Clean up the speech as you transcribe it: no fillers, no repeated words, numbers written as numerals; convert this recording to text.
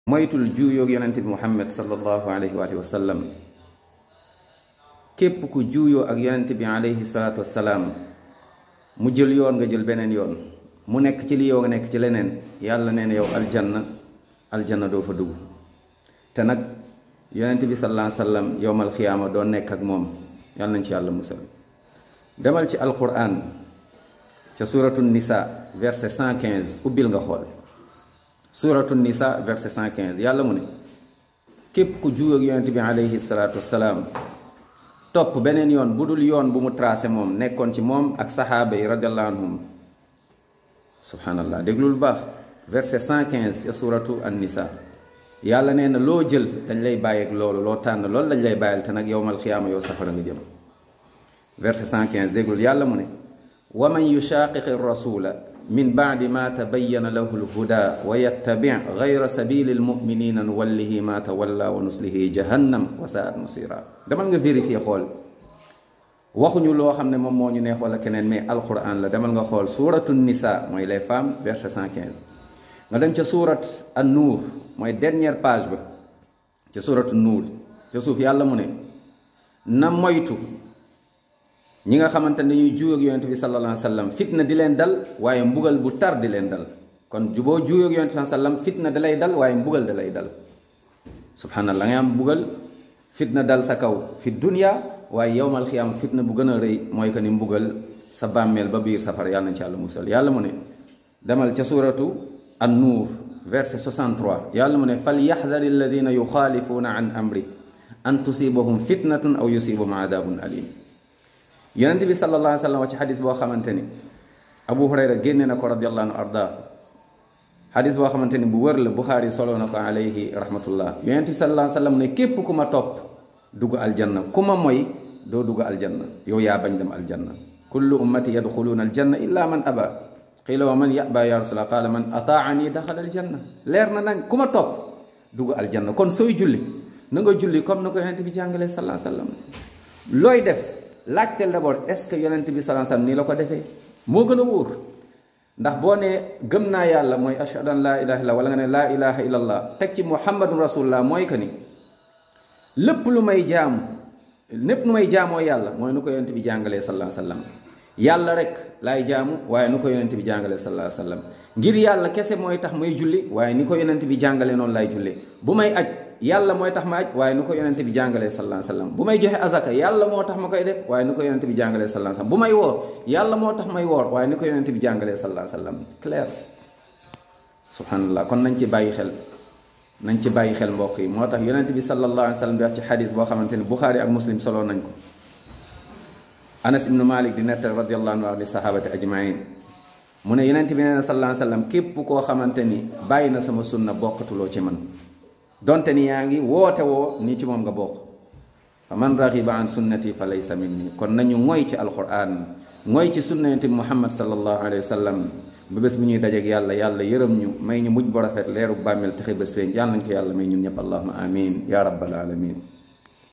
moytul juuyoog yonente bi muhammad sallallahu alayhi wa sallam. képp ku juuyoo ak yonente bi alayhi salaatu wassalaam mu jël yoon nga jël beneen yoon, mu nekk ci li yow nga nekk ci leneen, yàlla nee na yow aljanna doo fa dugg. te nag yonente bi sallallahu alayhi wa sallam yowmal xiyaama doo nekk ak moom, yàlla nañ ci yàlla musal. demal ci alquran ca suratu nisa verset 115 ubbil nga xool suratu nisa verset 115 yàlla mu ne képp ku juuyoo ak yonente bi alayhi salaatu wassalaam topp beneen yoon bu dul yoon bu mu tracé moom nekkoon ci moom ak saxaaba yi radiallahu anhum. subhanallah déglu lu baax, verset 115 ca suratu an nisa yàlla nee na loo jël dañ lay bàyyeeg loolu, loo tànn loolu lañ lay bàyyil, te nag yowmal xiyaama yow safara nga jëm. verset 115 déglul yàlla mu ne wa man yushaqiqi rasula min baadi ma tabayyana lahu lhuda wa yattabi gayra sabili lmuminina nuwallihi ma tawalla wa nuslihi jahannam wa saat masira. demal nga vérifier xool, waxuñu loo xam ne moom moo ñu neex wala keneen, mais alquran la. demal nga xool suratu nisa mooy les femmes verset 115 nga dem ca surat an nuur mooy dernière page ba, ca suratu nuur ca suuf yàlla mu ne na moytu ñi nga xamante ne dañuy juuyoo ak yonent bi sallallahu alayhi wa sallam fitna di leen dal waaye mbugal bu tar di leen dal. kon juboo juuyoo ak yonent bi sallallahu alayhi wa sallam fitna da lay dal waaye mbugal da lay dal. subhanallah nga am mbugal, fitna dal sa kaw fi dunya, waaye yowmal xiyaam fitna bu gën a rëy mooy que ni mbugal sa bàmmeel ba biir safara. yàlla nañ ci yàlla musal. yàlla mu ne demal ca suratu an nuur verset 63 yàlla mu ne fal yaxdari alladina yuxaalifuuna an amri an tusibahum fitnatun aw yusibahum adabun alim. yonent bi sallallahu alayhi wa sallam ci xadis boo xamante ni abu hurayra génne na ko radiallahu anhu arda, xadis boo xamante ni bu wër la, buxaari solo na ko alayhi rahmatullah. yonent bi sallallahu alayhi wa sallam ne képp ku ma topp dugg aljanna, ku ma moy doo dugg aljanna, yow yaa bañ dem aljanna. kullu ummati yadxuluuna aljanna illa man aba, qiila wa man yaba ya rasulallah, qaala man ataani daxala aljanna. leer na nañ, ku ma topp dugg aljanna. kon sooy julli na nga julli comme na ko yonent bi jàngalee sallallahu alayhi wa sallam. looy def laajteel d'abord est-ce que yonent bi sallallahu alayhi wa sallam nii la ko defee, moo gën a wóor. ndax boo ne gëm naa yàlla mooy ashhadu an laa ilaha illallah, wala nga ne laa ilaha illallah teg ci muhammadun rasulullah, mooy que ni lépp lu may jaamu, lépp lu may jaamoo yàlla mooy nu ko yonent bi jàngalee sallallahu alayhi wa sallam. yàlla rek laay jaamu waaye nu ko yonent bi jàngalee sallallahu alayhi wa sallam. ngir yàlla kese mooy tax may julli waaye ni ko yonent bi jàngalee noonu laay julli. bu may aj yàlla mooy tax ma aj waaye nu ko yonent bi jàngalee sallallahu alayhi wa sallam. bu may joxe azaka yàlla moo tax ma koy def waaye ni ko yonent bi jàngalee sallallahu alayhi wa sallam. bu may woor yàlla moo tax may woor waaye ni ko yonent bi jàngalee sallallahu alayhi wa sallam. clair. subhanallah. kon nañ ci bàyyi xel, nañ ci bàyyi xel mbokk yi. moo tax yonent bi sallallahu alayhi wa sallam di wax ci xadis boo xamante ni buxaari ak muslim solo nañ ko. anas ibnu malik di nettal radiallahu anhu li sahabati ajmain mu ne yonent bi nee na sallallahu alayhi wa sallam képp koo xamante ni bàyyi na sama sunna bokkatuloo ci man, donte ni yaa ngi woote woo nii ci moom nga bokk. fa man raxiba an sunnati fa laysa minni. kon nañu ngoy ci alquran, ngoy ci sunna yonent bi muhammad sallallahu alayhi wa sallam ba bés bu ñuy dajeek yàlla, yàlla yërëm ñu, may ñu mujj bu rafet, leeru bàmmeel texe bés feeñ. yàlla nañ ko yàlla may ñun ñëpp allahumma amin ya rabbal alamin.